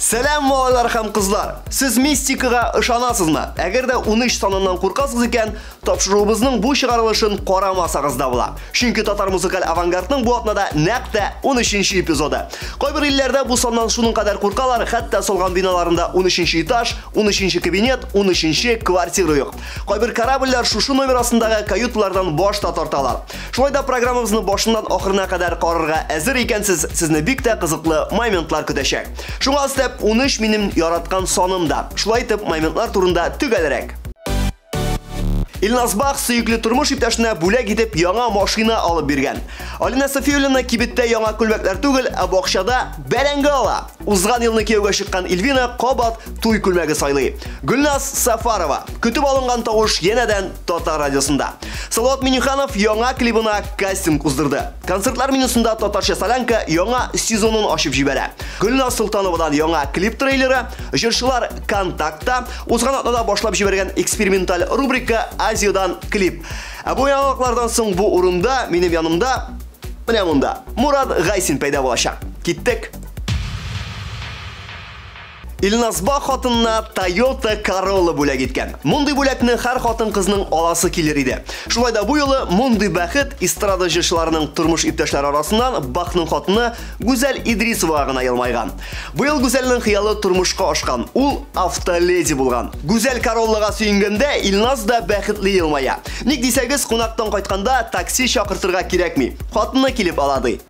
Сәлам, балалар һәм кызлар! Сез мистикага ышанасызмы? Әгәр дә 13 саныннан куркасыз икән, тапшыруыбызның бу чыгарылышын карамасагыз да була. Чөнки татар музыкаль авангардның бу атнада нәкъ тә 13 эпизоды. Кайбер илләрдә бу саннан шуның кадәр куркалар, хәтта салган биналарында 13 этаж, 13 кабинет, 13 квартира юк. Кайбер корабльләр шушы номер астындагы каюталардан баш та тарталар. Шулай да программабызны башыннан ахырына кадәр карарга әзер икәнсез, сезне бик тә кызыклы моментлар көтәчәк. Шуңа өстәп 13 минем яраткан саным да. Шулай итеп моментлар турында төгәлрәк. Илназ Бах сөекле тормыш иптәшенә бүләк итеп яңа машина алып биргән. Алина Софиуллина кибеттә яңа күлмәкләр түгел, ә бакчада бәрәңге ала. Узган елны кияүгә чыккан Эльвина кабат туй күлмәге сайлый. Гөлназ Сафарова. Көтеп алынган тавыш янәдән Татар радиосында. Салават Минниханов яңа клибына кастинг уздырды. Концертлар менюсында татарча солянка яңа сезонын ачып җибәрә. Гөлназ Солтановадан яңа клип трейлеры, җырчылар Контактта, узган атнада башлап җибәргән эксперименталь рубрика Азиядан клип. Ә бу яңалыклардан соң бу урында минем янымда, менә монда Мурат Гайсин пәйда булачак. Киттек. Илназ Бах хатынына Toyota Corolla бүләк иткән. Мондый бүләкне һәр хатын-кызның аласы килер иде. Шулай да бу юлы мондый бәхет эстрада җырчыларының тормыш иптәшләре арасыннан Бахның хатыны Гүзәл Идрисовага гына елмайган. Быел Гүзәлнең хыялы тормышка ашкан. Ул автоледи булган. Гүзәл Corollага сөенгәндә Илназ да бәхетле елмая. Ник дисәгез, кунактан кайтканда такси чакыртырга кирәкми. Хатыны килеп ала ди.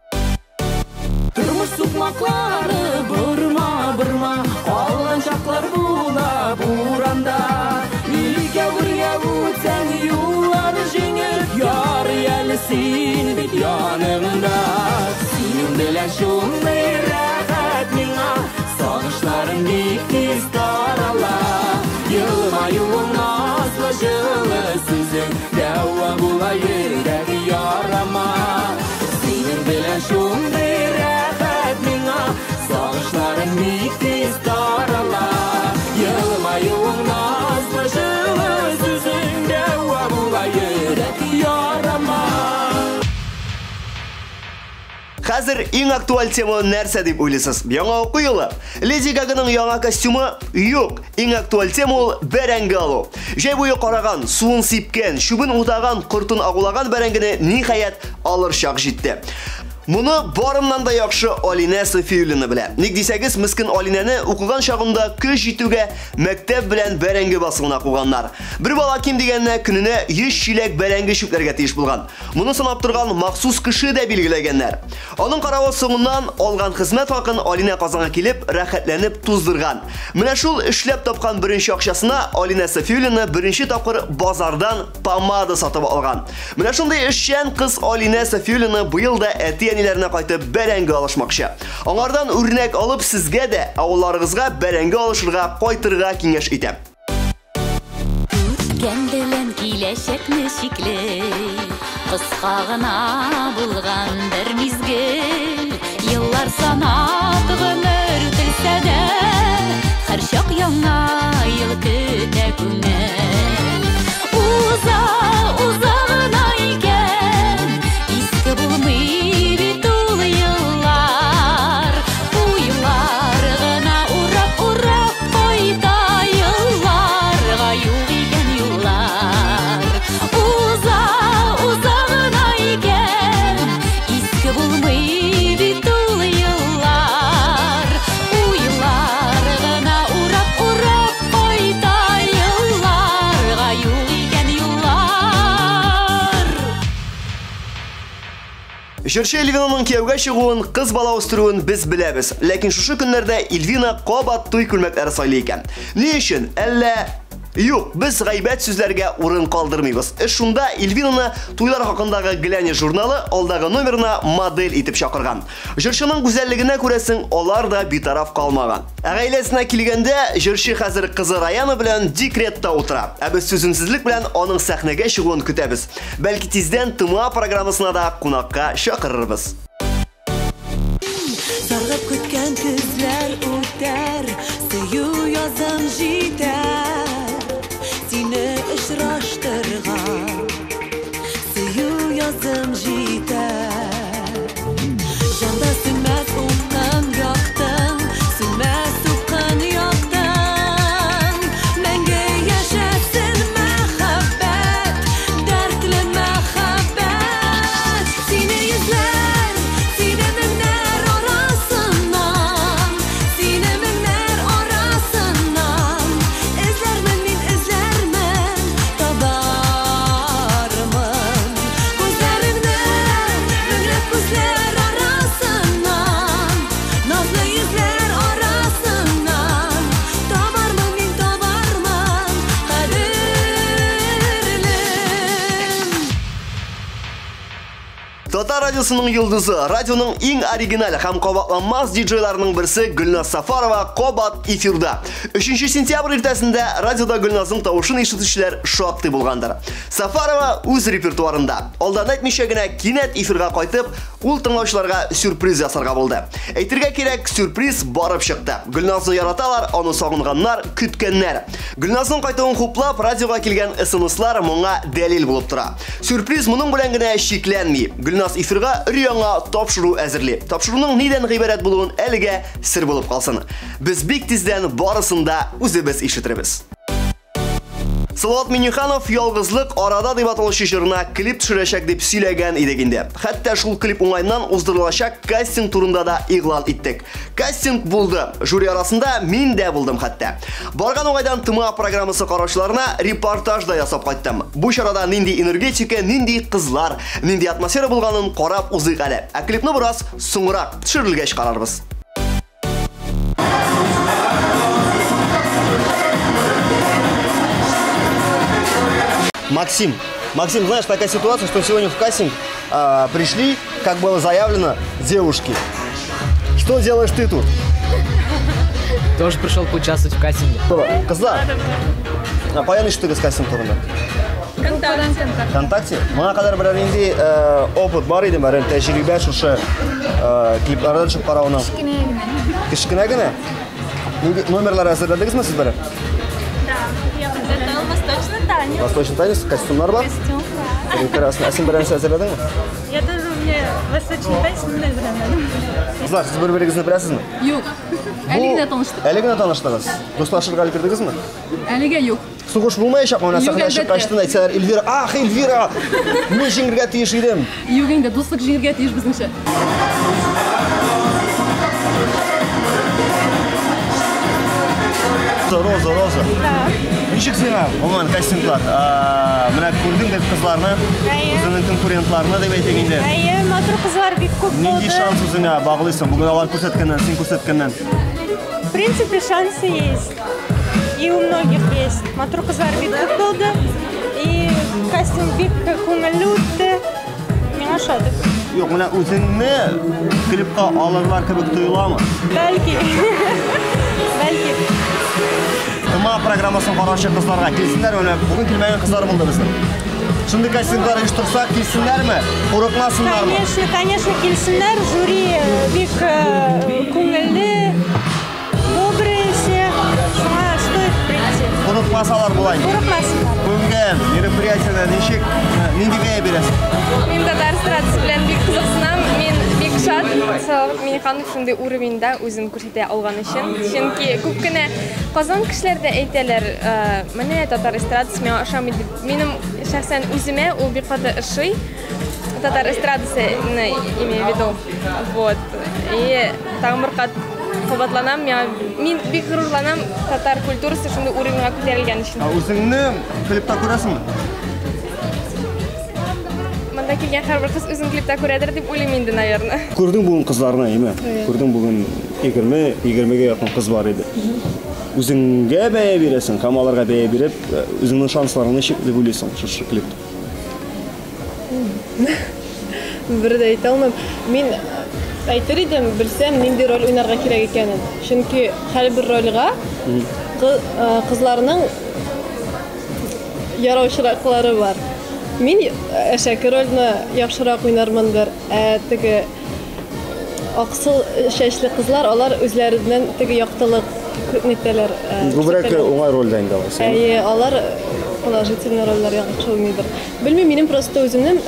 Тормыш сукмаклары борма борма, калган чаклар була буранда. Икәү бергә үтсәң юллар җиңел, ярый әле син бит янымда. Синең белән шундый рәхәт миңа, сагышларым бик тиз тарала. Елмаюың назлы җылы сүзең, дәва була йөрәк ярама. Синең белән шундый рәхәт миңа, сагышларым бик тиз тарала. Елмаюың назлы җылы сүзең, дәва була йөрәк ярама. Хәзер иң актуаль тема нәрсә дип уйлыйсыз? Яңа уку елы. Леди Гаганың яңа костюмы юк. Иң актуаль тема ул бәрәңге алу. Җәй буе караган, суын сипкән, чүбен утаган, кортын агулаган бәрәңгене ниһаять алыр чак җитте. Моны барыннан да яхшы Алинә Софиуллина белә. Ник дисәгез, мескен Алинәне укыган чагында көз җитүгә мәктәп белән бәрәңге басуына куганнар. Бер бала ким дигәндә көненә 100 чиләк бәрәңге чүпләргә тиеш булган. Моны санап торган махсус кеше дә билгеләгәннәр. Аның каравы соңыннан алган хезмәт хакын Алинә Казанга килеп, рәхәтләнеп туздырган. Менә шул эшләп тапкан беренче акчасына Алинә Софиуллина беренче тапкыр базардан помада сатып алган. Менә шундый эшчән кыз Алинә Софиуллина быел да әти-әниләренә кайтып бәрәңге алышмакчы. Аңардан үрнәк алып сезгә дә авылларыгызга бәрәңге алышырга кайтырга киңәш итәм. Үткән белән киләчәкне чикли, кыска гына булган бер мизгел. Еллар санап гомер үтелсә дә, һәрчак яңа ел көтә күңел. Уза, уза гына икән, иске булмый бит ул еллар. Уйлар гына урап-урап кайта, елларга юк икән юллар. Уза, уза гына икән, иске булмый бит ул еллар. Уйлар гына урап-урап кайта, елларга юк икән юллар. Җырчы Эльвинаның кияүгә чыгуын, кыз бала үстерүен без беләбез. Ләкин шушы көннәрдә Эльвина кабат туй күлмәкләре сайлый икән. Ни өчен? Әллә Юк, без гайбәт сүзләргә урын калдырмыйбыз. Эш шунда, Эльвинаны туйлар хакындагы Глянец журналы алдагы номерына модель итеп чакырган. Җырчының гүзәллегенә күрәсең, алар да битараф калмаган. Ә гаиләсенә килгәндә, җырчы хәзер кызы Раяна белән декретта утыра. Ә без түземсезлек белән аның сәхнәгә чыгуын көтәбез. Бәлки тиздән ТМА программасына да кунакка чакырырбыз. Саргып көткән көзләр үтәр, сөю язым җитәр. Сине очраштырган, сөю язым җитәр. Җанда сүнмәс уттың яктың, сүнмәс радиосының йолдызы, радионың иң оригиналь һәм кабатланмас диджейларының берсе Гөлназ Сафарова кабат эфирда. 3 сентябрь иртәсендә радиода Гөлназның тавышын ишетүчеләр шактый булгандыр. Сафарова үз репертуарында. Алдан әйтмичә генә кинәт эфирга кайтып, ул тыңлаучыларга сюрприз ясарга булды. Әйтергә кирәк, сюрприз барып чыкты. Гөлназны яраталар, аны сагынганнар, көткәннәр. Гөлназның кайтуын хуплап, радиога килгән СМСлар моңа дәлил булып тора. Сюрприз моның белән генә чикләнми. Гөлназ эфирга өр-яңа тапшыру әзерли. Тапшыруның нидән гыйбарәт булуын әлегә сер булып калсын. Без бик тиздән барысын да үзебез ишетербез. Салават Минниханов «Ялгызлык арада» дип аталучы җырына клип төшерәчәк дип сөйләгән идек инде. Хәтта шул клип уңаеннан уздырылачак кастинг турында да игълан иттек. Кастинг булды. Жюри арасында мин дә булдым хәтта. Барган уңайдан ТМА программасы караучыларына репортаж да ясап кайттым. Бу чарада нинди энергетика, нинди кызлар, нинди атмосфера булганын карап узыйк әле. Ә клипны бераз соңрак төшерелгәч карарбыз. Максим, Максим, знаешь, такая ситуация, что сегодня в кастинг пришли, как было заявлено, девушки. Что делаешь ты тут? Тоже пришел поучаствовать в кастинге. Кызлар, каян ишеттегез кастинг турында? Вконтакте. Моңа кадәр берәр нинди опыт бар иде, берәр тәҗрибә шушы клипларда төшеп карауның? Кечкенә генә. Кечкенә генә? Нинди номерлар әзерләдегезме сез берәр? Да, я подготовила восточный танец. Восточный танец, костюмнар бар? Костюм, да. Прекрасно. Ә син берәр нәрсә әзерләдеңме? Я тоже, у меня восточный танец, но әзерләмәдем. Кызлар, сез бер-берегезне беләсезме? Юк. Әле генә таныштык. Әле генә таныштыгыз. Дуслашырга өлгердегезме? Әлегә юк. Сугыш булмаячакмы? Менә Юк, сәхнәгә әлбәттә. чыккачтын әйтсәләр, Эльвира, ах, Эльвира, мин җиңергә тиеш идем. Юк инде, дуслык җиңергә тиеш безнеңчә. Роза, Роза. Да. Ничек сиңа, гомумән, кастинглар? Менә күрдең бит кызларны, Әйе. үзеңнең конкурентларны дип әйтик инде. Әйе, матур кызлар бик күп Нинди булды. шанс үзеңә баглыйсың? Бүген алар күрсәткәннән, син күрсәткәннән. В принципе, шансы есть. И у многих есть. Матур кызлар бик күп булды. И кастинг бик күңелле үтте. Миңа ошады. Юк, менә үзеңне клипка алырлар кебек тоеламы? Бәлки. Бәлки. ТМА программасын караучы кызларга килсеннәр, менә бүген килмәгән кызлар булды безнең. Шундый кастинглар оештырсак, килсеннәрме? Курыкмасыннармы? Конечно, конечно, килсеннәр. Жюри бик күңелле, добрые все. Шуңа стоит прийти. Курыкмасалар була инде. Курыкмасыннар. Бүгенге мероприятиедә ничек, нинди бәя бирәсең? Мин татар эстрадасы белән бик кызыксынам. Мин бик шат Салават Минниханов шундый уровеньда үзен күрсәтә алган өчен. Чөнки күп кенә Казан кешеләр дә әйтәләр, менә татар эстрадасы миңа ошамый дип. Минем шәхсән үземә ул бик каты ошый. Татар эстрадасы имею в виду. Вот. И тагын бер кат кабатланам, мин бик горурланам татар культурасы шундый уровеньга күтәрелгән өчен. Ә үзеңне клипта күрәсеңме? Монда килгән һәрбер кыз үзен клипта күрәдер дип уйлыйм инде, наверное. Күрдең бүген кызларны, әйме? Күрдең бүген 20-гә якын кыз бар иде. Үзеңгә бәя бирәсең, һәм аларга бәя биреп, үзеңнең шансларың ничек дип уйлыйсың шушы клипта? Бер дә әйтә алмыйм. Мин әйтер идем, белсәм, нинди роль уйнарга кирәк икәнен. Чөнки һәрбер рольгә кызларның яраучыраклары бар. Мин әшәке рольне яхшырак уйнармындыр, ә теге аксыл чәчле кызлар, алар үзләреннән теге яктылык нитәләр. Күбрәк күрсәтәләр. уңай рольдә инде алар. Әйе, алар положительный рольләр яхшы уйныйдыр. Белмим, минем просто үземнең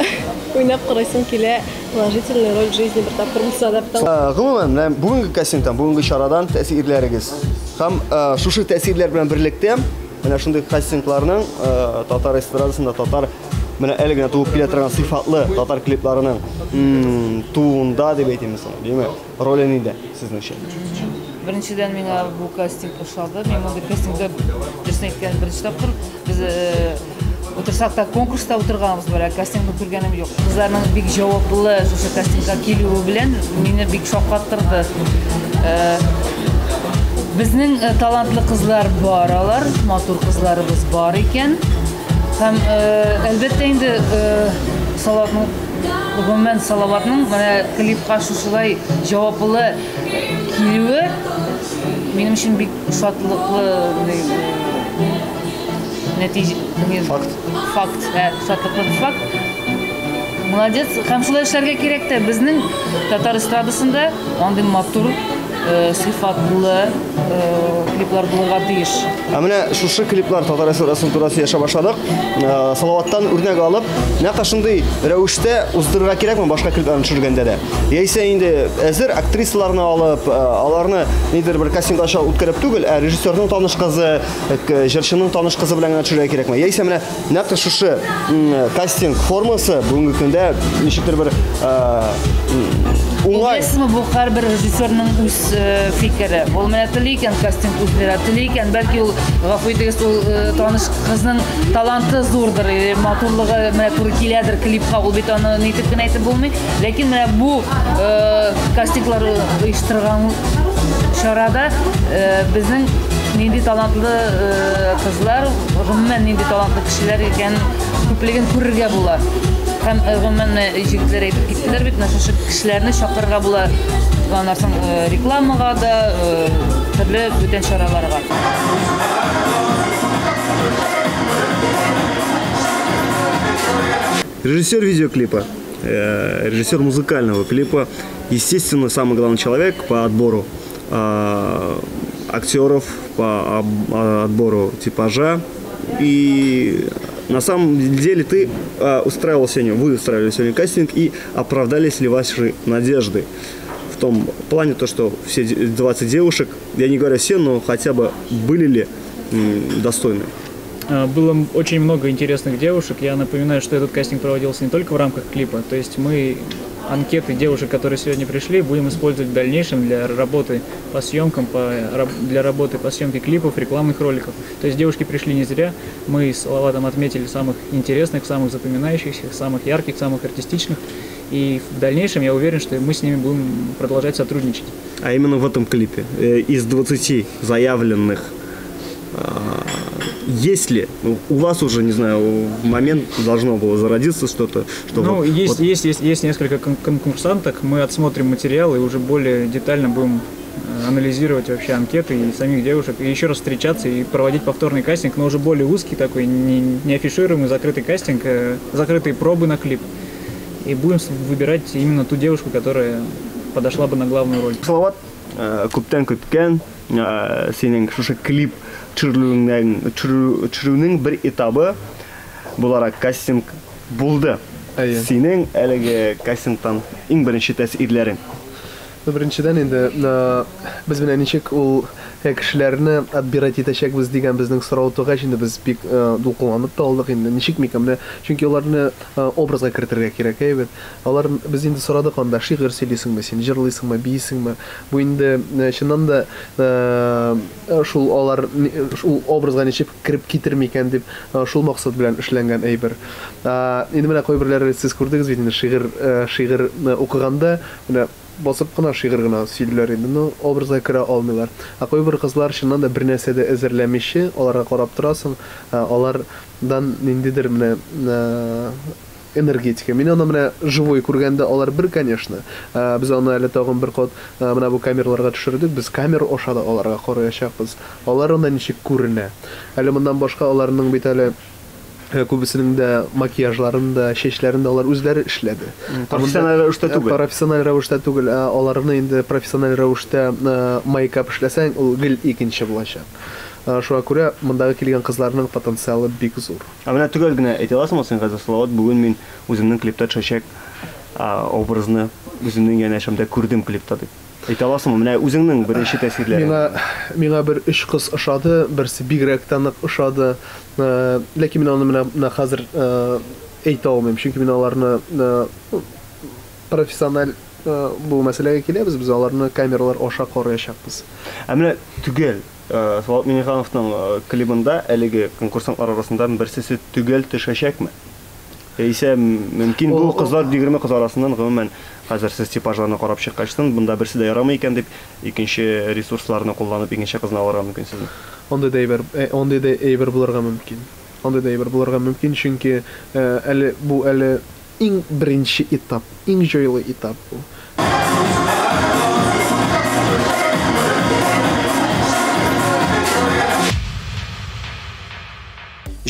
уйнап карыйсым килә положительный роль в жизни бер тапкыр булса да. Гомумән, менә бүгенге кастингтан, бүгенге чарадан тәэсирләрегез һәм шушы тәэсирләр белән берлектә менә шундый кастингларның татар эстрадасында татар менә әле генә туып килә торган сыйфатлы татар клипларының тууында дип әйтимме соң, димме? Роле нидә сезнеңчә? Беренчедән миңа бу кастинг ошады. Мин мондый кастингда, дөресен әйткәндә, беренче тапкыр без утырсак та конкурста утырганбыз бар, ә кастингны күргәнем юк. Кызларның бик җаваплы шушы кастингка килүе белән мине бик шаккаттырды. Безнең талантлы кызлар бар алар, матур кызларыбыз бар икән. Һәм әлбәттә инде Салаватның гомумән, Салаватның менә клипка шушылай җаваплы килүе минем өчен бик шатлыклы нәтиҗә. Факт. Факт, ә, шатлыклы факт. Молодец. Һәм шулай эшләргә кирәк тә. Безнең татар эстрадасында андый матур, сыйфатлы клиплар булырга тиеш. Ә менә шушы клиплар татар эстрадасы турында сөйләшә башладык. Салаваттан үрнәк алып, нәкъ шундый рәвештә уздырырга кирәкме башка клипларны төшергәндә дә? Яисә инде әзер актрисаларны алып, аларны нидер бер кастинг аша үткәреп түгел, ә режиссерның таныш кызы, җырчының таныш кызы белән генә төшерергә кирәкме? Яисә менә нәкъ шушы кастинг формасы бүгенге көндә ничектер бер уңай. Беләсезме, бу һәрбер режиссерның үз фикере. Ул менә тели икән кастинг уздыра, тели икән, бәлки ул, гафу итегез, ул таныш кызның таланты зурдыр, матурлыгы менә туры киләдер клипка, ул бит аны нитеп кенә әйтеп булмый. Ләкин менә бу кастинглар оештырган чарада безнең нинди талантлы кызлар, гомумән нинди талантлы кешеләр икән күплеген күрергә була. Һәм гомумән җегетләр әйтеп киттеләр бит, менә шушы кешеләрне чакырырга була. Аннан соң рекламага да, төрле бүтән чараларга. Режиссер видеоклипа, режиссер музыкального клипа, естественно, самый главный человек по отбору актеров, по отбору типажа. И на самом деле ты устраивал сегодня, вы устраивали сегодня кастинг, и оправдались ли ваши надежды? В том плане, то, что все 20 девушек, я не говорю все, но хотя бы были ли достойны? Было очень много интересных девушек. Я напоминаю, что этот кастинг проводился не только в рамках клипа. То есть мы анкеты девушек, которые сегодня пришли, будем использовать в дальнейшем для работы по съемкам, для работы по съемке клипов, рекламных роликов. То есть девушки пришли не зря. Мы с Салаватом отметили самых интересных, самых запоминающихся, самых ярких, самых артистичных. И в дальнейшем я уверен, что мы с ними будем продолжать сотрудничать. А именно в этом клипе из 20 заявленных, есть ли, ну, у вас уже, не знаю, в момент должно было зародиться что-то? Что ну, вот, есть, вот... есть несколько конкурсанток, мы отсмотрим материал и уже более детально будем анализировать вообще анкеты и самих девушек, и еще раз встречаться и проводить повторный кастинг, но уже более узкий такой, не афишируемый, закрытый кастинг, закрытые пробы на клип. И будем выбирать именно ту девушку, которая подошла бы на главную роль. Салават, күптән көткән, синең шушы клип төшерүнең бер этабы буларак кастинг булды. Синең әлеге кастингтан иң беренче тәэсирләрең? Беренчедән инде без менә ничек ул кешеләрне отбирать итәчәкбез дигән безнең сорау тугач, инде без бик дулкынланып та алдык инде. Ничек микән менә, чөнки аларны образга кертергә кирәк, әйбәт. Алар без инде сорадык анда, шигырь сөйлисеңме син, җырлыйсыңмы, биисеңме? Бу инде чыннан да шул алар шул образга ничек кереп китер микән дип шул максат белән эшләнгән әйбер. Инде менә кайберләре сез күрдегез бит инде шигырь укыганда менә басып кына шигырь генә сөйлиләр инде, но образга керә алмыйлар. Ә кайбер кызлар чыннан да бер нәрсә дә әзерләмичә, аларга карап торасың, алардан ниндидер менә энергетика. Мин аны менә живой күргәндә алар бер, конечно. Без аны әле тагын бер кат менә бу камераларга төшердек, без камера аша да аларга караячакбыз. Алар анда ничек күренә. Әле моннан башка аларның бит әле күбесенең дә макияжларын да, чәчләрен дә алар үзләре эшләде. Профессиональ рәвештә түгел. Профессиональ рәвештә түгел. Аларны инде профессиональ рәвештә мейкап эшләсәң, ул гел икенче булачак. Шуңа күрә мондагы килгән кызларның потенциалы бик зур. Ә менә төгәл генә әйтә аласыңмы син хәзер, Салават, бүген мин үземнең клипта төшәчәк образны үземнең янәшәмдә күрдем клипта дип. Әйтә аласыңмы? Менә үзеңнең беренче тәэсирләрең. Миңа бер өч кыз ошады, берсе бигрәк тә нык ошады. Ләкин мин аны менә хәзер әйтә алмыйм, чөнки мин аларны профессиональ бу мәсьәләгә киләбез, без аларны камералар аша караячакбыз. Ә менә төгәл Салават Миңнехановның клибында әлеге конкурсантлар арасында берсесе төгәл төшәчәкме? Яисә мөмкин бу кызлар 20 кыз арасыннан гомумән хәзер сез типажларны карап чыккачтын, монда берсе дә ярамый икән дип икенче ресурсларны кулланып икенче кызны алырга мөмкин сезне. Андый да әйбер булырга мөмкин. Андый да әйбер булырга мөмкин, чөнки әле бу әле иң беренче этап, иң җайлы этап бу.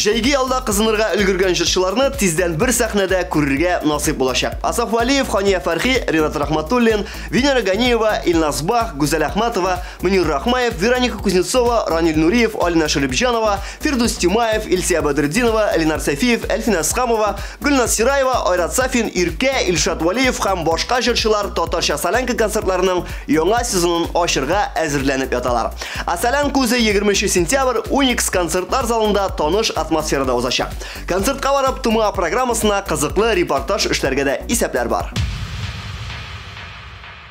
Җәйге ялда кызынырга өлгергән җырчыларны тиздән бер сәхнәдә күрергә насыйп булачак. Асаф Валиев, Хания Фәрхи, Ринат Рахматуллин, Венера Ганиева, Илназ Бах, Гүзәл Әхмәтова, Мөнир Рахмаев, Вероника Кузнецова, Раниль Нуриев, Алина Шәрипҗанова, Фирдүс Тимаев, Илсия Бәдретдинова, Ленар Сәйфиев, Әлфинә Әсхамова, Гөлназ Сираева, Айрат Сафин, Иркә, Илшат Валиев һәм башка җырчылар Татарча солянка концертларының яңа сезонын ачырга әзерләнеп яталар. Ә солянка үзе 20 сентябрь Уникс концертлар залында таныш атмосферада узачак. Концертка барып, ТМА программасына кызыклы репортаж эшләргә дә исәпләр бар.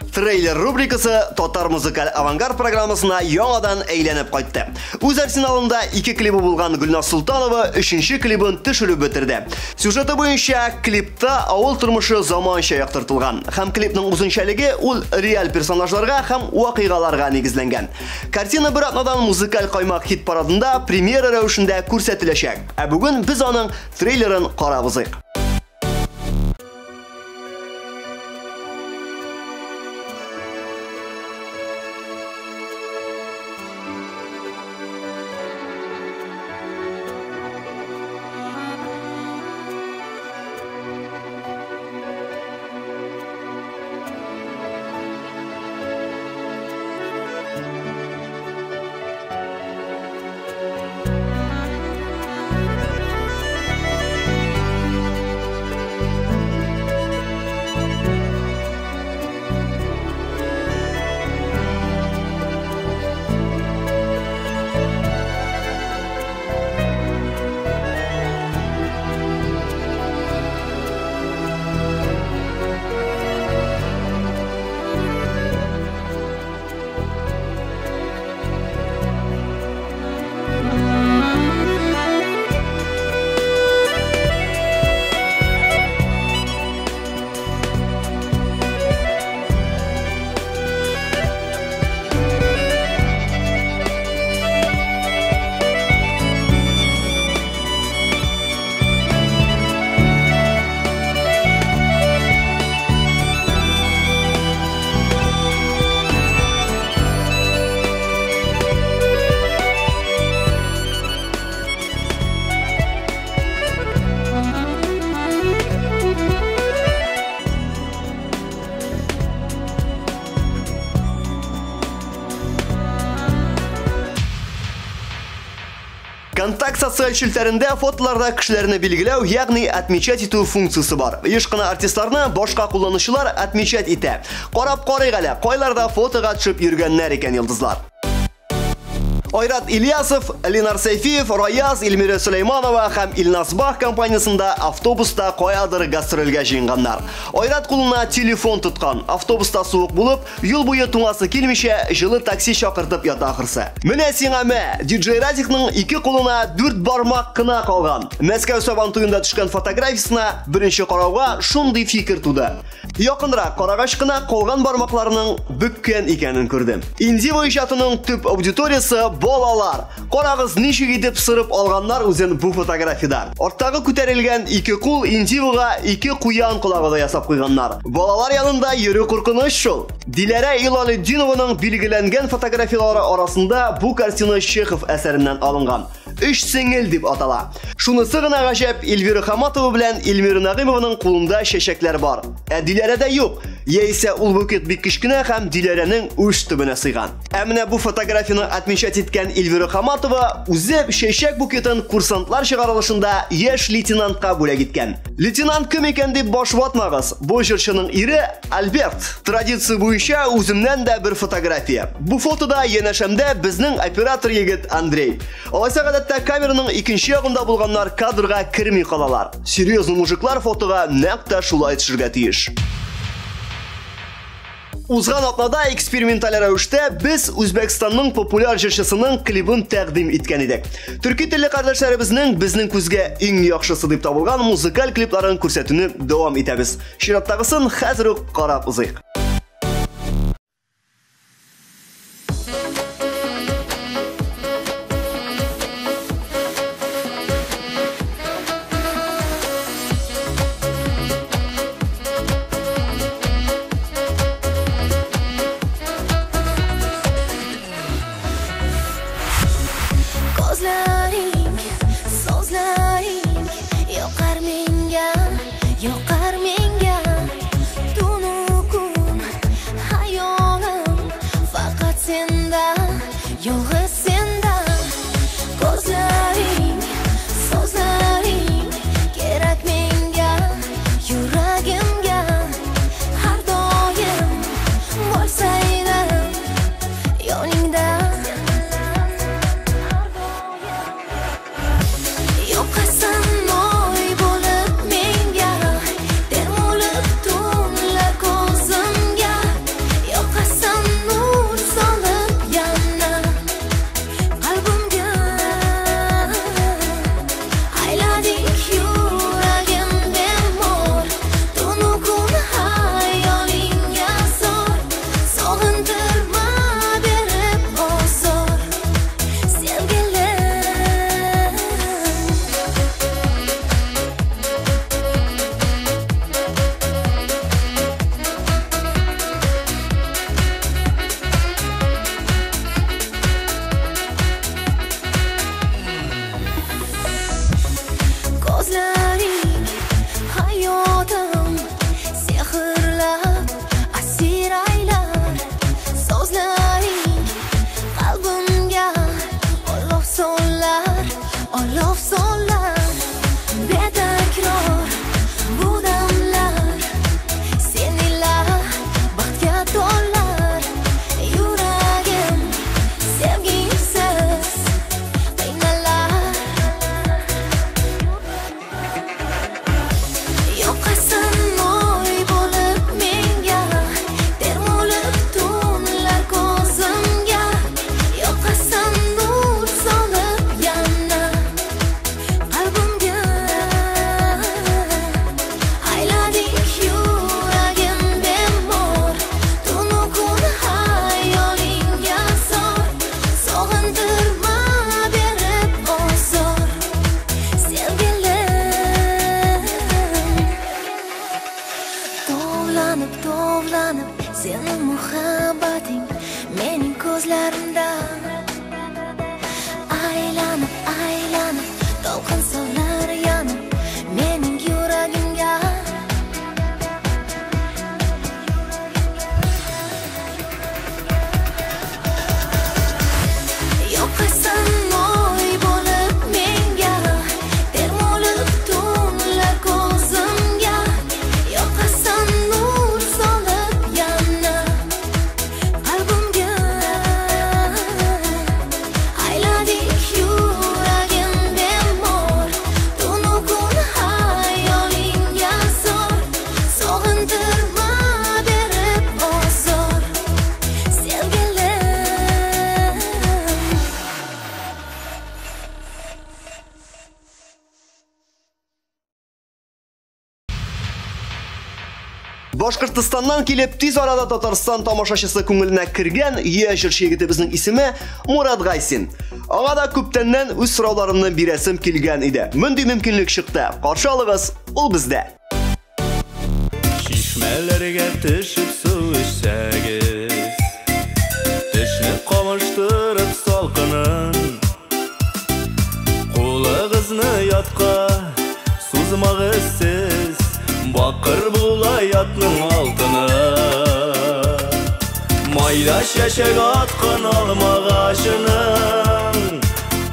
Трейлер рубрикасы Татар музыкаль авангард программасына яңадан әйләнеп кайтты. Үз арсеналында 2 клибы булган Гөлназ Султанова 3нче клибын төшереп бетерде. Сюжеты буенча клипта авыл тормышы заманча яктыртылган. Һәм клипның үзенчәлеге ул реаль персонажларга һәм вакыйгаларга нигезләнгән. Картина бер атнадан музыкаль каймак хит парадында премьера рәвешендә күрсәтеләчәк. Ә бүген без аның трейлерын карап узыйк. Контакт социаль челтәрендә фотоларда кешеләрне билгеләү, ягъни отмечать итү функциясе бар. Еш кына артистларны башка кулланучылар отмечать итә. Карап карыйк әле, кайларда фотога төшеп йөргәннәр икән йолдызлар. Айрат Ильясов, Ленар Сәйфиев, Раяз, Эльмира Сөләйманова һәм Илназ Бах компаниясендә автобуста каядыр гастрольгә җыенганнар. Айрат кулына телефон тоткан. Автобуста суык булып, юл буе туңасы килмичә, җылы такси чакыртып ята ахырсы. Менә сиңа мә, диджей Радикның ике кулына 4 бармак кына калган. Мәскәү Сабан туенда төшкән фотографиясенә беренче карауга шундый фикер туды. Якынрак карагач кына калган бармакларының бөккән икәнен күрдем. Индиво иҗатының төп аудиториясе балалар. Карагыз, ничек итеп сырып алганнар үзен бу фотографиядә. Арттагы күтәрелгән ике кул Индивога ике куян колагы да ясап куйганнар. Балалар янында йөрү куркыныч шул. Диләрә Илалетдинованың билгеләнгән фотографиялары арасында бу картина Чехов әсәреннән алынган. Өч сеңел дип атала. Шунысы гына гаҗәп, Эльвира Хаматова белән Эльмира Нәгыймованың кулында чәчәкләр бар. Ә Диләрәдә юк. Яисә ул букет бик кечкенә һәм Диләрәнең уч төбенә сыйган. Ә менә бу фотографияне отмечать иткән Эльвира Хаматова үзе чәчәк букетын курсантлар чыгарылышында яшь лейтенантка бүләк иткән. Лейтенант кем икән дип баш ватмагыз. Бу җырчының ире Альберт. Традиция буенча үземнән дә бер фотография. Бу фотода янәшәмдә безнең оператор егет Андрей. Алайса гадәттә камераның икенче ягында булганнар кадрга керми калалар. Серьезный мужиклар фотога нәкъ тә шулай төшергә тиеш. Узган атнада эксперименталь рәвештә без Үзбәкстанның популяр җырчысының клибын тәкъдим иткән идек. Төрки телле кардәшләребезнең безнең күзгә иң яхшысы дип табылган музыкаль клипларын күрсәтүне дәвам итәбез. Чираттагысын хәзер үк карап узыйк. Muhabbating mening ko'zlarimda aylanib aylanib to'lqin solar yana mening yuragimga. Yoqasan oy bo'lib menga, termulib tunlar ko'zimga, yoqasan nur solib yana qalbimga. Ayladik yuragim bemor, tunu kun xayolingga zor, sog'intirma berib ozor sevgilim. Башкортостаннан килеп тиз арада Татарстан тамашачысы күңеленә кергән яшь җырчы егетебезнең исеме Мурат Гайсин. Аңа да күптәннән үз сорауларымны бирәсем килгән иде. Мондый мөмкинлек чыкты. Каршы алыгыз, ул бездә. Чишмәләргә төшеп су эчсәгез, тешне камыштырып салкынын, кулыгызны ятка сузмагыз сез, бакыр була ятның алтыны. Майда чәчәк аткан алмагачының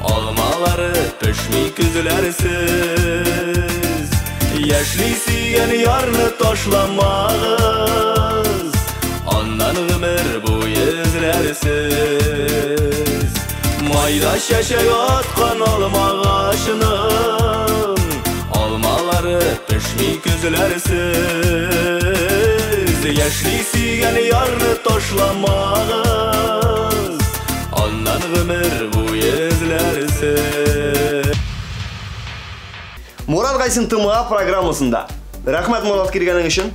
алмалары пешми көзләрсез. Яшьли сөйгән ярны ташламагыз, аннан гомер буе эзләрсез. Майда чәчәк аткан алмагачының алмалары пешми көзләрсез. Яшьли сөйгән ярны ташламагыз, аннан гомер буе эзләрсез. Мурат Гайсин ТМА программасында. Рәхмәт, Мурат, килгәнең өчен.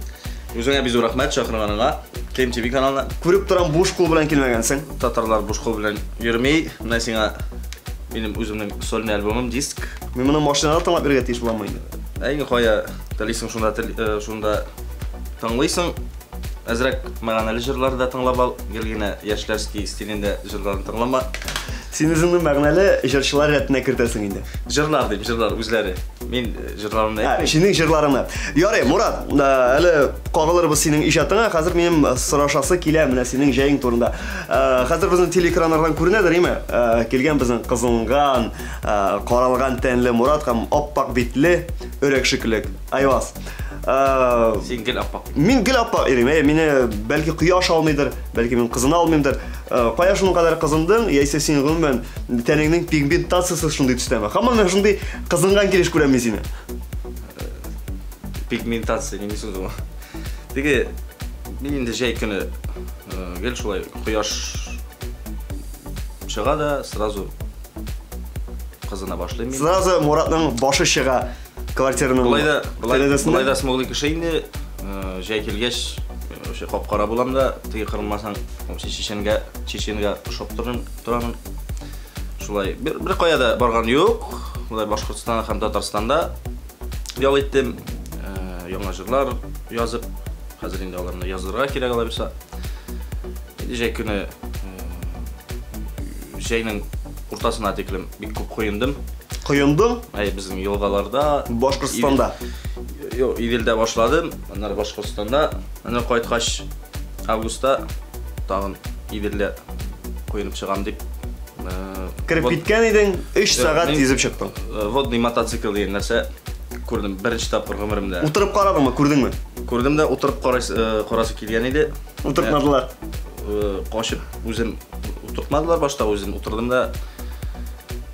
Үзеңә бик зур рәхмәт чакырганыңа. Клим ТВ каналына. Күреп торам, буш кул белән килмәгәнсең. Татарлар буш кул белән йөрми. Менә сиңа минем үземнең сольный альбомым, диск. Мин моны машинада тыңлап йөрергә тиеш буламы инде? Әй, кая телисең, шунда шунда тыңлыйсың. Әзрәк мәгънәле җырлар да тыңлап ал. Гел генә яшьләрский стилендә җырларны тыңлама. Син үзеңне мәгънәле җырчылар рәтенә кертәсең инде. Җырлар дим, җырлар үзләре. Мин җырларымны әйтмим. Синең җырларыңны. Ярый, Мурат, әле кагылырбыз синең иҗатыңа. Хәзер минем сорашасы килә менә синең җәең турында. Хәзер безнең телеэкраннардан күренәдер, име? Килгән безнең кызынган, каралган тәнле Мурат һәм аппак битле өрәк шикелле Айваз. Син гел аппак. Мин гел аппак ирем. Мине бәлки кояш алмыйдыр, бәлки мин кызына алмыймдыр. Кая шуның кадәр кызындың, яисә син гомумән тәнеңнең пигментациясе шундый төстәме? Һаман менә шундый кызынган килеш күрәм мин сине. Пигментация нинди сүз ул? Теге мин инде җәй көне гел шулай кояш чыга да сразу кызына башлыйм мин. Сразу Муратның башы чыга квартираның. Болай да смуглый кеше инде, җәй килгәч вообще кап-кара булам да, теге кырынмасаң, вообще Чеченгә ошап торамын. Шулай бер кая да барган юк. Болай Башкортстанда һәм Татарстанда ял иттем, яңа җырлар язып, хәзер инде аларны язырга кирәк алай булса. Инде җәй көне җәйнең уртасына тиклем бик күп коендым. Коендың? Әй, безнең елгаларда. Башкортстанда. Юк, Иделдә башладым, аннары Башкортстанда. Аннары кайткач августта тагын Иделдә коенып чыгам дип. Кереп киткән идең, 3 сәгать йөзеп чыктың. Водный мотоцикл дигән нәрсә күрдем беренче тапкыр гомеремдә. Утырып карадыңмы, күрдеңме? Күрдем дә, утырып карасы килгән иде. Утыртмадылар. Качып үзем утыртмадылар, башта үзем утырдым да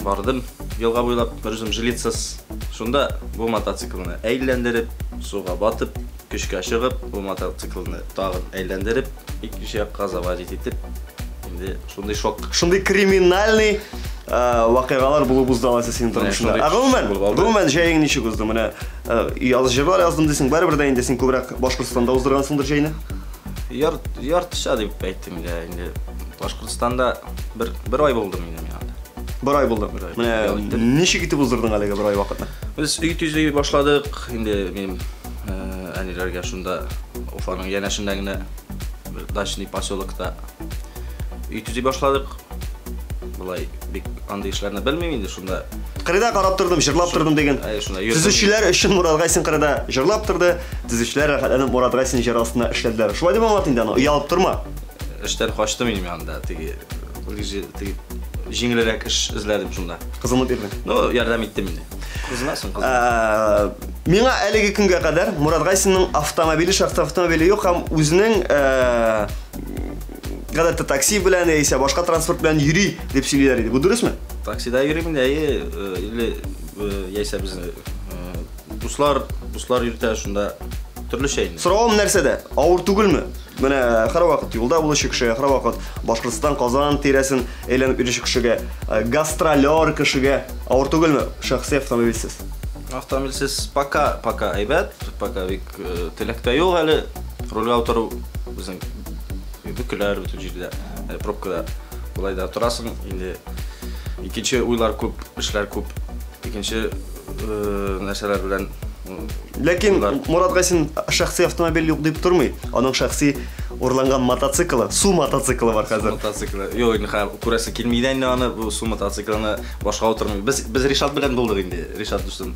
бардым елга буйлап, бер үзем жилетсыз. Шунда бу мотоциклны әйләндереп, суга батып, көчкә чыгып, бу мотоциклны тагын әйләндереп, икенче якка заводить итеп, инде шундый шок. Шундый криминальный вакыйгалар булып узды алайса синең тормышыңда. Ә гомумән җәең ничек узды? Менә җырлар яздым дисең, барыбер дә инде син күбрәк Башкортстанда уздыргансыңдыр җәйне? Яртыша дип әйттем инде. Инде Башкортстанда бер ай булдым инде мин анда. Бер ай булды. Менә ничек итеп уздырдың әлеге бер ай вакытны? Без өй төзи башладык. Инде мин әниләргә шунда Уфаның янәшендә генә бер дачный поселокта өй төзи башладык. Болай бик андый эшләрне белмим инде шунда. Кырыйда карап тордым, җырлап тордым деген. Әй, шунда йөрдем. Төзүчеләр өчен Мурат Гайсин кырыйда җырлап торды, төзүчеләр рәхәтләнеп Мурат Гайсин җыр астына эшләделәр. Шулай дип аңлат инде аны, оялып торма. Эштән качтым инде мин анда, теге ближе теге җиңелрәк эш эзләдем шунда. Кызыңны бирдең. Ну, ярдәм иттем инде. Кызынасың, кызын. Миңа әлеге көнгә кадәр Мурат Гайсинның автомобиле, шәхси автомобиле юк һәм үзенең гадәттә такси белән яисә башка транспорт белән йөри дип сөйлиләр иде. Бу дөресме? Таксида йөрим инде, әйе, или яисә безне дуслар, дуслар йөртә шунда төрлечә инде. Соравым нәрсәдә? Авыр түгелме? Менә һәрвакыт юлда булучы кешегә, һәрвакыт Башкортстан, Казан тирәсен әйләнеп йөрүче кешегә, гастролер кешегә авыр түгелме шәхси автомобильсез? Автомобильсез пока, пока әйбәт, пока бик теләк тә юк әле. Рульгә утыру безнең бөкеләр бөтен җирдә, пробкада болай да торасың инде. Икенче уйлар күп, эшләр күп. Икенче нәрсәләр белән. Ләкин Мурат Гайсин шәхси автомобиль юк дип тормый. Аның шәхси урланган мотоциклы, су мотоциклы бар хәзер. Су мотоциклы. Юк, инде күрәсе килми дә инде аны, бу су мотоциклына башка утырмый. Без Ришат белән булдык инде, Ришат дустым.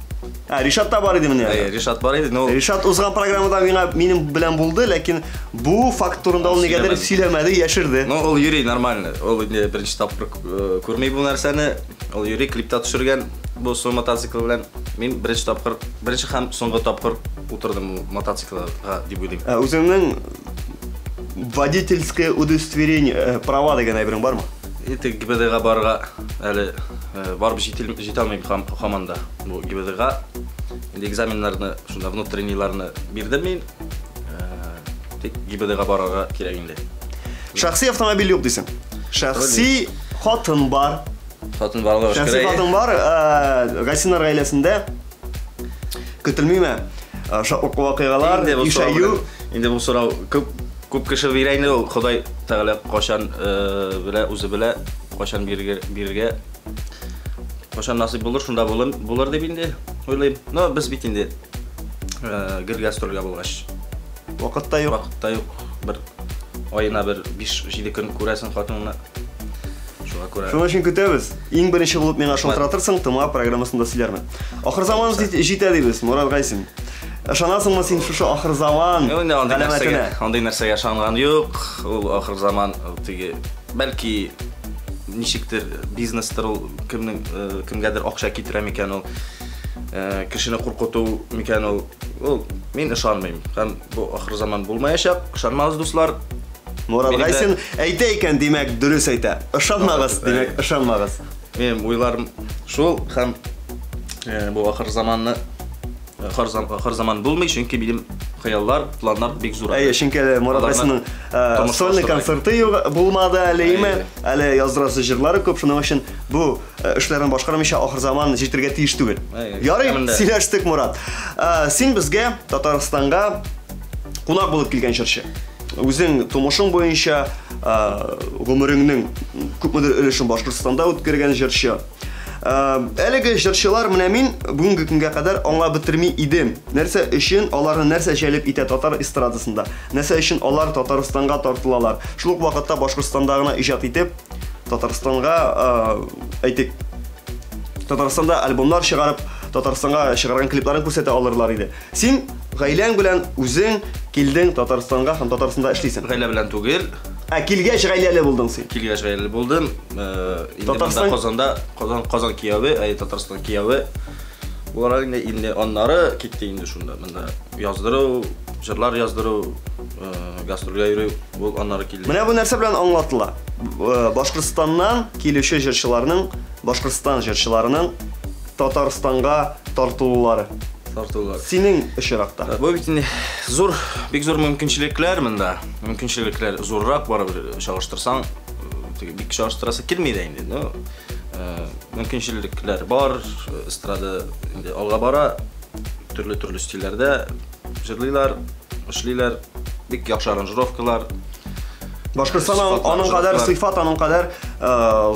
Ә, Ришат та бар иде менә. Әйе, Ришат бар иде, но Ришат узган программада миңа минем белән булды, ләкин бу факт турында ул нигәдер сөйләмәде, яшерде. Ну, ул йөри нормально. Ул инде беренче тапкыр күрми бу нәрсәне. Ул йөри, клипта төшергән бу су мотоциклы белән. Мин беренче тапкыр, беренче һәм соңгы тапкыр утырдым бу мотоциклга дип уйлыйм. Ә үзеңнең водительское удостоверение, права дигән әйберең бармы? Итек ГИБДга барырга әле барып җитә алмыйм һаман да бу ГИБДга. Инде экзаменнарны, шунда внутреннийларны бирдем мин. Тик ГИБДга барырга кирәк инде. Шәхси автомобиль юк дисең. Шәхси хатын бар. Хатын бар, Аллага шәхси шөкер. Хатын бар, Гайсиннар гаиләсендә көтелмиме шатлыклы вакыйгалар, ишәю. Инде бу сорау күп күп кеше бирә инде ул. Ходай Тәгалә кайчан белә, үзе белә, кайчан бирергә, кайчан насыйп булыр, шунда булыр дип инде уйлыйм. Но без бит инде гел гастрольгә булгач. Вакыт та юк. Вакыт та юк. Бер аена бер 5-7 көн күрәсең хатыныңны. Шуңа күрә. Шуның өчен көтәбез. Иң беренче булып миңа шалтыратырсың, ТМА программасында сөйләрмен. Ахыр заман җитә дибез, Мурат Гайсин. Ышанасыңмы син шушы ахыр заман галәмәтенә? Андый нәрсәгә ышанган юк. Ул ахыр заман теге бәлки ничектер бизнестыр ул, кемнең кемгәдер акча китерә микән ул, кешене куркыту микән ул. Ул мин ышанмыйм. Һәм бу ахыр заман булмаячак. Ышанмагыз, дуслар. Мурат Гайсин әйтә икән, димәк, дөрес әйтә. Ышанмагыз, димәк, ышанмагыз. Минем уйларым шул, һәм бу ахыр заманны ахыр заман булмый, чөнки минем хыяллар, планнар бик зур. Әйе, чөнки әле Мурат Гайсинның сольный концерты булмады әле, име? Әле яздырасы җырлары күп, шуның өчен бу эшләрен башкармыйча ахыр заман җитергә тиеш түгел. Ярый, сөйләштек, Мурат. Син безгә Татарстанга кунак булып килгән җырчы. Үзең тумышың буенча гомереңнең күпмедер өлешен Башкортстанда үткәргән җырчы. Әлеге җырчылар менә мин бүгенге көнгә кадәр аңлап бетерми идем. Нәрсә өчен аларны нәрсә җәлеп итә татар эстрадасында? Нәрсә өчен алар Татарстанга тартылалар? Шул ук вакытта Башкортстанда гына иҗат итеп, Татарстанга, әйтик, Татарстанда альбомнар чыгарып, Татарстанга чыгарган клипларын күрсәтә алырлар иде. Син гаиләң белән үзең килдең Татарстанга һәм Татарстанда эшлисең. Гаилә белән түгел. Ә килгәч гаиләле булдың син. Килгәч гаиләле булдым. Инде монда Казанда, Казан, Казан кияве, әй Татарстан кияве. Буларак инде, инде аннары китте инде шунда. Монда яздыру, җырлар яздыру, гастрольгә йөрү, ул аннары килде. Менә бу нәрсә белән аңлатыла. Башкортстаннан килүче җырчыларның, Башкортстан җырчыларының Татарстанга тартылулары. Тартылулар. Синең очракта. Бу бит инде зур, бик зур мөмкинчелекләр монда. Мөмкинчелекләр зуррак барыбер чагыштырсаң, теге бик чагыштырасы килми дә инде. Ну, мөмкинчелекләр бар, эстрада инде алга бара, төрле-төрле стильләрдә җырлыйлар, эшлиләр, бик яхшы аранжировкалар. Башкортстан аның кадәр сыйфат, аның кадәр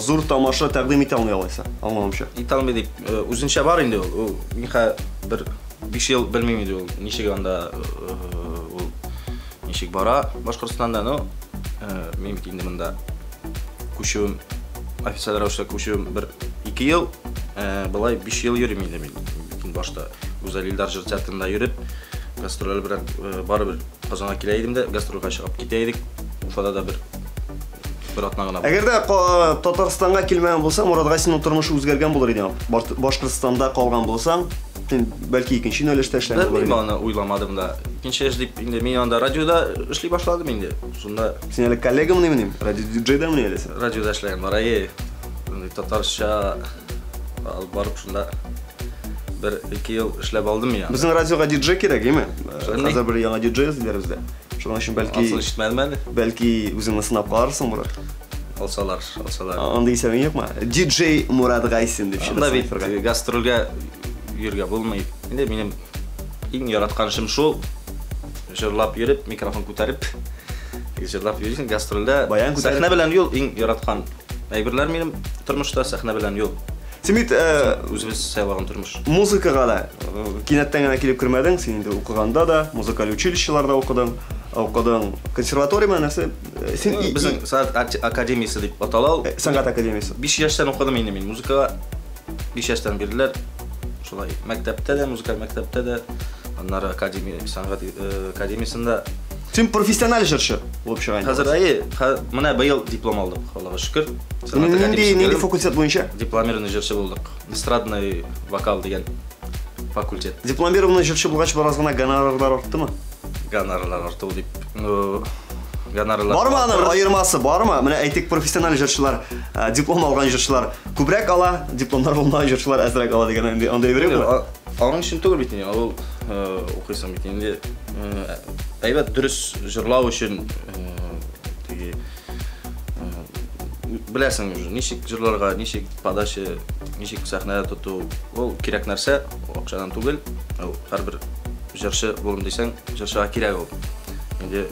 зур тамаша тәкъдим итә алмый алайса, аңлавымча. Итә алмый дип, үзенчә бар инде ул. Ул мин хә бер 5 ел белмим инде ул ничек анда ул Ничек бара Башкортстанда, но мин бит инде монда күчүем, официаль рәвештә күчүем бер 2 ел, былай 5 ел йөрим инде мин. Бөтен башта Гүзәл Илдар җыр театрында йөреп, гастрольләр белән барыбер Казанга килә идем дә, гастрольгә чыгып китә идек. Уфада да бер атна гына. Әгәр дә Татарстанга килмәгән булсаң, Мурат Гайсинның тормышы үзгәргән булыр иде. Башкортстанда калган булсаң, син бәлки икенче юнәлештә эшләгән булыр идең. Мин аны уйламадым да. Икенче эш дип инде мин анда радиода эшли башладым инде. Шунда Син әле коллегамны минем, радио диджейдамы әле син? Радиода эшләгән бар, әйе. Татарча алып барып шунда бер 2 ел эшләп алдым мин. Безнең радиога диджей кирәк, әйме? Хәзер бер яңа диджей эзлиләр бездә. Шуның өчен бәлки Асын ишетмәдем әле. Бәлки үзеңне сынап карарсың, Мурат. Алсалар, алсалар. Андый исемең юкмы? Диджей Мурат Гайсин дип чыгасың. Анда бит гастрольгә йөргә булмый. Инде минем иң яраткан эшем шул. Җырлап йөреп, микрофон күтәреп, җырлап йөрисең гастрольдә. Сәхнә белән юл иң яраткан әйберләр минем тормышта, сәхнә белән юл. Син бит үзебез сайлаган тормыш. Музыкага да кинәттән генә килеп кермәдең, син инде укыганда да музыкаль училищеларда укыдың, укыдың консерватория нәрсә? Син безнең сәнгать академиясе дип атала ул. Сәнгать академиясе. 5 яшьтән укыдым инде мин музыкага. 5 яшьтән бирделәр. Шулай мәктәптә дә, музыкаль мәктәптә дә, аннары академия, сәнгать академиясендә. Син профессиональ җырчы булып чыга инде. Хәзер әйе, менә быел диплом алдык, Аллага шөкер. Нинди факультет буенча? Дипломированный җырчы булдык. Эстрадный вокал дигән факультет. Дипломированный җырчы булгач, бераз гына гонорарлар арттымы? Гонорарлар арту дип, ну, гонорарлар. Бармы аның аермасы, бармы? Менә әйтик, профессиональ җырчылар, диплом алган җырчылар күбрәк ала, дипломнар булмаган җырчылар әзрәк ала дигән андый әйбер юкмы? Аның өчен түгел бит инде, ул укыйсың бит инде. Әйбәт дөрес җырлау өчен теге беләсең уже, ничек җырларга, ничек подача, ничек сәхнәдә тоту, ул кирәк нәрсә, акчадан түгел. Ул һәрбер җырчы булым дисәң, җырчыга кирәк ул. Инде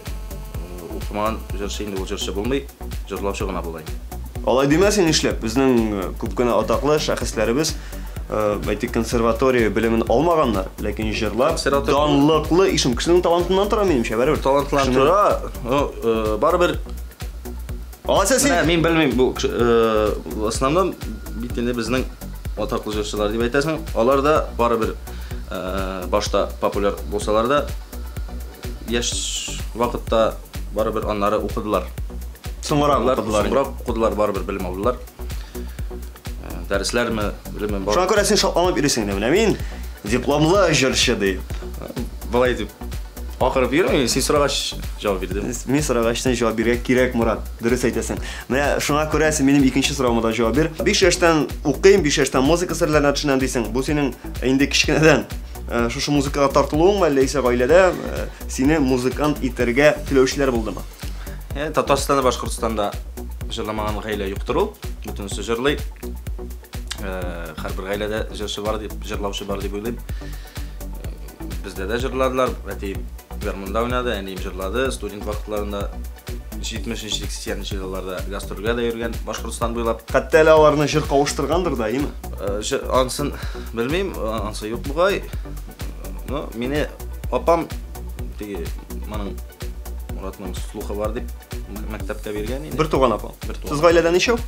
укымаган җырчы инде ул җырчы булмый, җырлаучы гына була инде. Алай димәсең нишләп? Безнең күп кенә атаклы шәхесләребез, әйтик, консерватория белемен алмаганнар, ләкин җырлап, данлыклы ишем. Кешенең талантыннан тора, минемчә, барыбер. Талантыннан тора, но барыбер. Алайса син... Менә мин белмим, бу в основном бит инде безнең атаклы җырчылар дип әйтәсең, алар да барыбер башта популяр булсалар да, яшь вакытта барыбер аннары укыдылар. Соңрак укыдылар. Соңрак укыдылар, барыбер белем алдылар. Дәресләрме, белемем бар. Шуңа күрә син шатланып йөрисең инде, менә мин дипломлы җырчы дип. Болай дип акырып йөрмим, син сорагач җавап бирдем. Мин сорагач син җавап бирергә кирәк, Мурат, дөрес әйтәсең. Менә шуңа күрә син минем икенче соравыма да җавап бир. 5 яшьтән укыйм, 5 яшьтән музыка серләренә төшенәм дисең. Бу синең инде кечкенәдән шушы музыкага тартылуыңмы, әллә исә гаиләдә сине музыкант итәргә теләүчеләр булдымы? Татарстанда, Башкортстанда җырламаган гаилә юктыр ул. Бөтенесе җырлый. Һәрбер гаиләдә җырчы бар дип, җырлаучы бар дип уйлыйм. Бездә дә җырладылар. Әтием гармунда уйнады, әнием җырлады. Студент вакытларында 70-80 елларда гастрольгә дә йөргән Башкортстан буйлап. Хәтта әле аларны җыр кавыштыргандыр да, әйеме? Ансын белмим, ансы юк бугай. Но мине апам теге моның Муратның слухы бар дип мәктәпкә биргән инде. Бер туган апаң. Бер туган. Сез гаиләдә ничәү?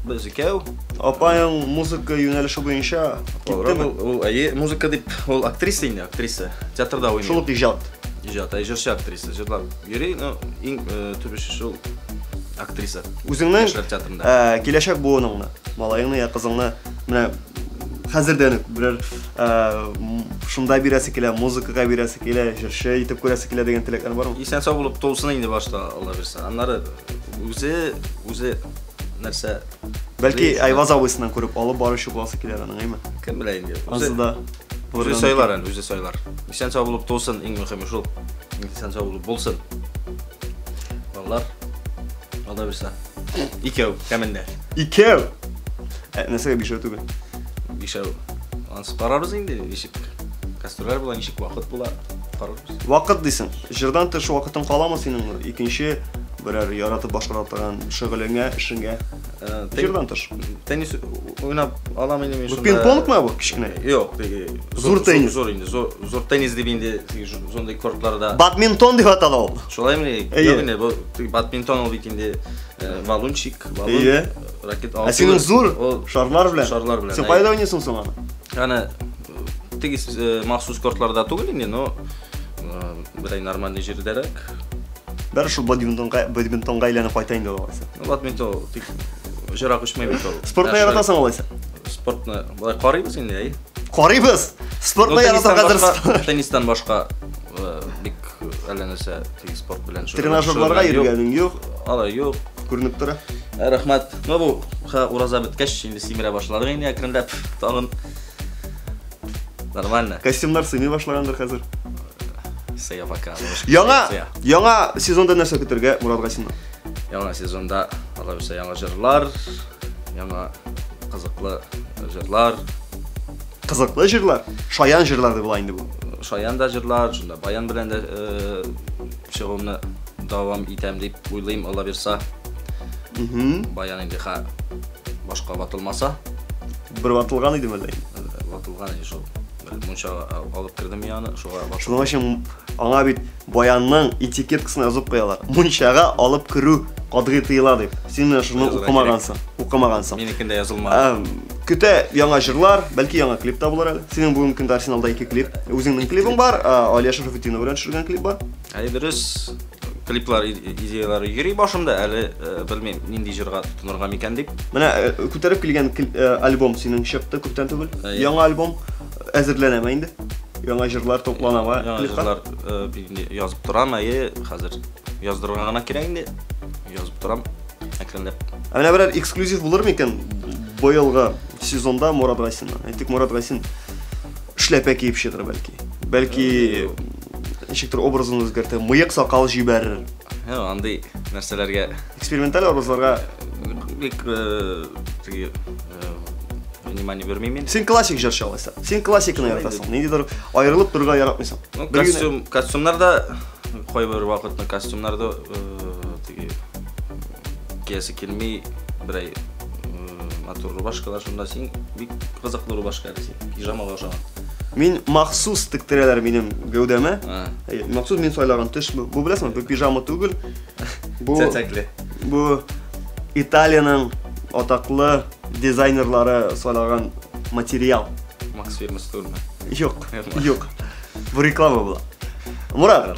Без икәү. Апаң музыка юнәлеше буенча киттеме? Ул әйе, музыка дип, ул актриса инде, актриса. Театрда уйный. Шул ук иҗат. Иҗат, әй җырчы актриса, җырлап йөри, но иң төп эше шул актриса. Үзеңнең Яшьләр театрында. Киләчәк буыныңны, малаеңны я кызыңны менә хәзердән үк берәр шунда бирәсе килә, музыкага бирәсе килә, җырчы итеп күрәсе килә дигән теләкләр бармы? Исән сау булып тусын инде башта, Алла бирсә. Аннары үзе нәрсә Бәлки Айваз абыйсыннан күреп алып баручы буласы килә аның, әйме? Кем белә инде. Ансы да үзе сайлар әле, үзе сайлар. Исән сау булып тусын, иң мөһиме шул. Исән сау булып булсын. Балалар, Алла бирсә. Икәү, кәмендә. Икәү? Нәрсәгә бишәү түгел? Бишәү. Ансы карарбыз инде, ничек гастрольләр була, ничек вакыт була, карарбыз. Вакыт дисең. Җырдан тыш вакытың каламы синең? Икенче Берәр яратып башкара торган шөгылеңә, эшеңә? Җырдан тыш. Теннис уйнап алам инде мин шунда. Пинг-понгмы бу кечкенә? Юк, теге зур теннис. Зур инде, зур теннис дип инде теге шундый кортларда. Бадминтон дип атала ул. Шулаймыни? Юк инде, бу бадминтон ул бит инде валунчик, валун, ракет. Ә синең зур шарлар белән. Шарлар белән. Син кайда уйныйсың соң аны? Аны теге махсус кортларда түгел инде, но берәй нормальный җирдәрәк. Бәр шул бадминтонга әйләнеп кайта инде алайса. Бадминтон тик җырак очмый бит ул. Спортны яратасың алайса? Спортны болай карыйбыз инде, әй. Карыйбыз. Спортны яратам хәзер. Теннистан башка бик әллә нәрсә теге спорт белән шөгыльләнеп. Тренажерларга йөргәнең юк. Алай юк. Күренеп тора. Рәхмәт. Ну бу ураза беткәч инде симерә башладык инде әкренләп тагын. Нормально. Костюмнар сыймый башлагандыр хәзер. Сыя пока. Яңа сезонда нәрсә көтәргә Мурат Гасиннан? Яңа сезонда алла бирсә яңа җырлар, яңа кызыклы җырлар. Кызыклы җырлар? Шаян җырлар дип була инде бу. Шаян да җырлар, шунда баян белән дә чыгуымны дәвам итәм дип уйлыйм, алла бирсә. Баян инде башка ватылмаса. Бер ватылган иде мәллә инде? Ватылган иде шул. Мунчага алып кердем яны, шуга баш. Шуның өчен аңа бит баянның этикеткасын язып куялар. Мунчага алып керү катгый тыела дип. Син менә шуны укымагансың, укымагансың. Минекендә язылмаган. Көтә яңа җырлар, бәлки яңа клип та булыр әле. Синең бүгенге көндә арсеналда 2 клип. Үзеңнең клибың бар, Алия Шарафетдинова белән төшергән клип бар. Әй, дөрес. Клиплар идеялары йөри башымда, әле белмим, нинди җырга тотынырга микән дип. Менә күтәреп килгән альбом синең чыкты күптән түгел. Яңа альбом әзерләнәме инде? Яңа җырлар тупланамы? Яңа җырлар язып торам, әйе, хәзер яздырырга гына кирәк инде. Язып торам әкренләп. Ә менә берәр эксклюзив булыр микән быелгы сезонда Мурат Гасиннан? Әйтик, Мурат Гасин эшләпә киеп чыгыр бәлки. Бәлки ничектер образын үзгәртер, мыек сакал җибәрер. Андый нәрсәләргә эксперименталь образларга бик теге внимание бирмим мин. Син классик җырчы алайса. Син классиканы яратасың. Ниндидер аерылып торырга яратмыйсың. Костюм, костюмнарда кайбер вакытны костюмнарда теге киясе килми, берәй матур рубашкалар шунда син бик кызыклы рубашка әле син. Пижамага охшаган. Мин махсус тектерәләр минем гәүдәмә. Махсус мин сайлаган төш бу. Бу беләсеңме? Бу пижама түгел. Бу цәцәкле. Бу Италиянең атаклы дизайнерлары сайлаган материал. Макс фирмасы түгелме? Юк, юк. Бу реклама була. Мурат,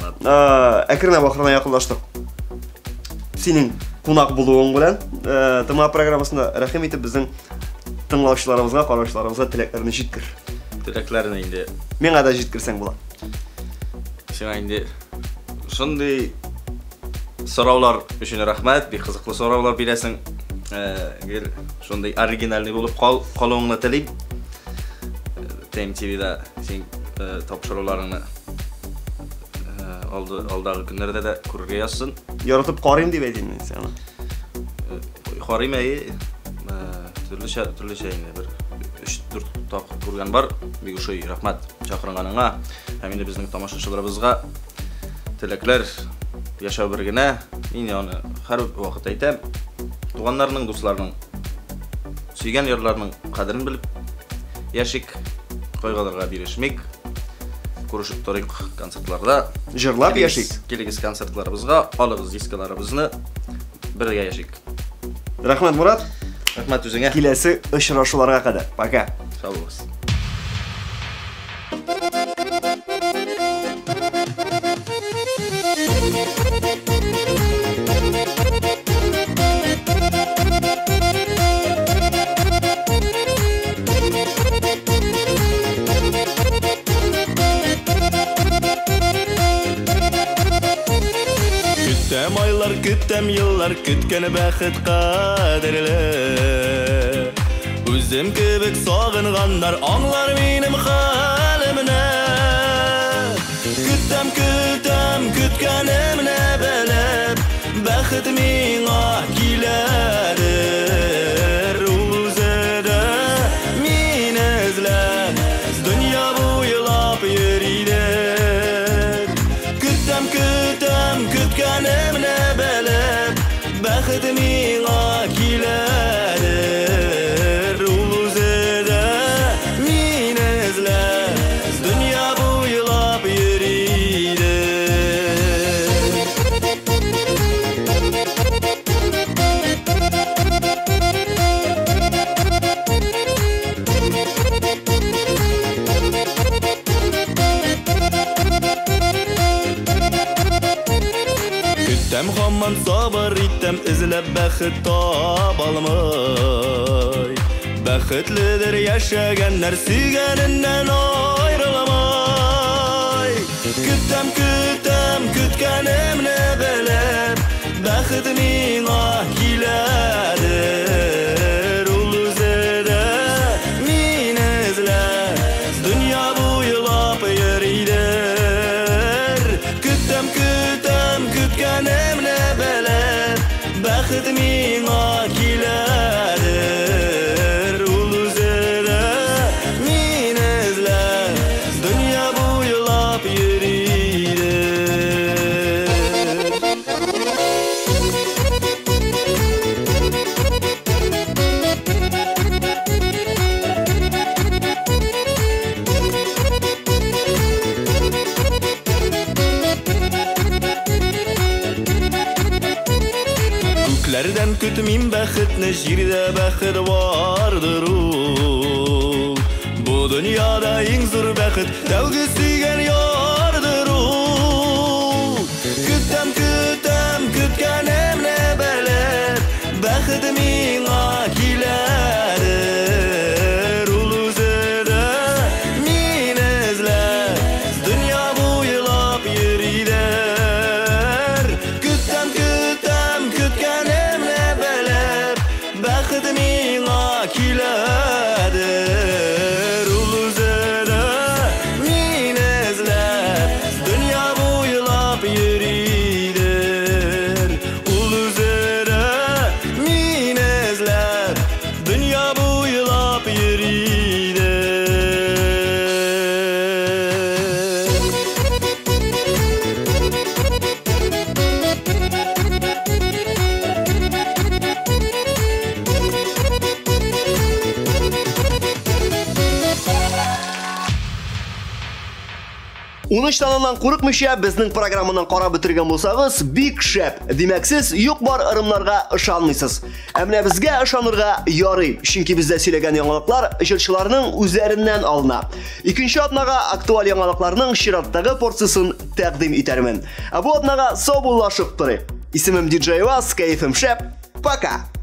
әкренләп ахырына якынлаштык. Синең кунак булуың белән ТМА программасында рәхим итеп безнең тыңлаучыларыбызга, караучыларыбызга теләкләрне җиткер. Теләкләрне инде. Миңа да җиткерсәң була. Сиңа инде шундый сораулар өчен рәхмәт, бик кызыклы сораулар бирәсең. Гел шундый оригинальный булып калуыңны телим. ТМ-ТВ-да син тапшыруларыңны алдагы көннәрдә дә күрергә язсын. Яратып карыйм дип әйтим мин сиңа. Карыйм әйе, төрлечә, төрлечә инде бер 3-4 тапкыр күргән бар. Бик ошый, рәхмәт чакырганыңа. Һәм инде безнең тамашачыларыбызга теләкләр, яшәү бер генә. Мин аны һәр вакыт әйтәм. Туганнарның, дусларның, сөйгән ярларның кадерен белеп яшик, кайгыларга бирешмик. Күрешеп торыйк концертларда. Җырлап яшик. Килегез концертларыбызга, алыгыз дискаларыбызны, бергә яшик. Рәхмәт, Мурат. Рәхмәт үзеңә. Киләсе очрашуларга кадәр. Пока. Сау булыгыз. Көтәм айлар, көтәм еллар, көткән бәхет кадерле. Үзем кебек сагынганнар аңлар минем хәлемне. Көтәм, көтәм, көткәнемне белеп, бәхет миңа киләдер. Үзе дә мине эзләп, дөнья буйлап йөридер. Көтәм, көтәм, көткәнемне белеп, миңа киләдер. Ул үзе дә мине эзләп дөнья буйлап йөридер. Көтәм һаман, сабыр итәм, эзләп бәхет табалмый. Бәхетледер яшәгәннәр сөйгәненнән аерылмай. Көтәм, көтәм, көткәнемне белеп, бәхет миңа киләдер. Ул үзе дә мине эзләп дөнья буйлап йөридер. Көтәм, көтәм, көткәнемне белеп, бәхет миңа киләдер. Ул үзе дә мине эзләп дөнья буйлап йөридер. Күкләрдән көтмим бәхетне, җирдә бәхет бардыр ул. Бу дөньяда иң зур бәхет тәүге сөйгән ярдыр ул. Көтәм, көтәм, көткәнемне белеп, бәхет миңа киләдер. Ул үзе дә мине эзләп дөнья буйлап йөридер. Көтәм, көтәм, көткәнемне белеп, бәхет миңа киләдер. Ул үзе дә мине эзләп дөнья буйлап йөридер. Ул үзе дә мине эзләп дөнья буйлап йөридер. 13 саныннан курыкмыйча безнең программаны карап бетергән булсагыз, бик шәп. Димәк, сез юк-бар ырымнарга ышанмыйсыз. Ә менә безгә ышанырга ярый, чөнки бездә сөйләгән яңалыклар җырчыларның үзләреннән алына. Икенче атнага актуаль яңалыкларның чираттагы порциясын тәкъдим итәрмен. Ә бу атнага саубуллашып торыйк. Исемем DJ Вас, кәефем шәп. Пока!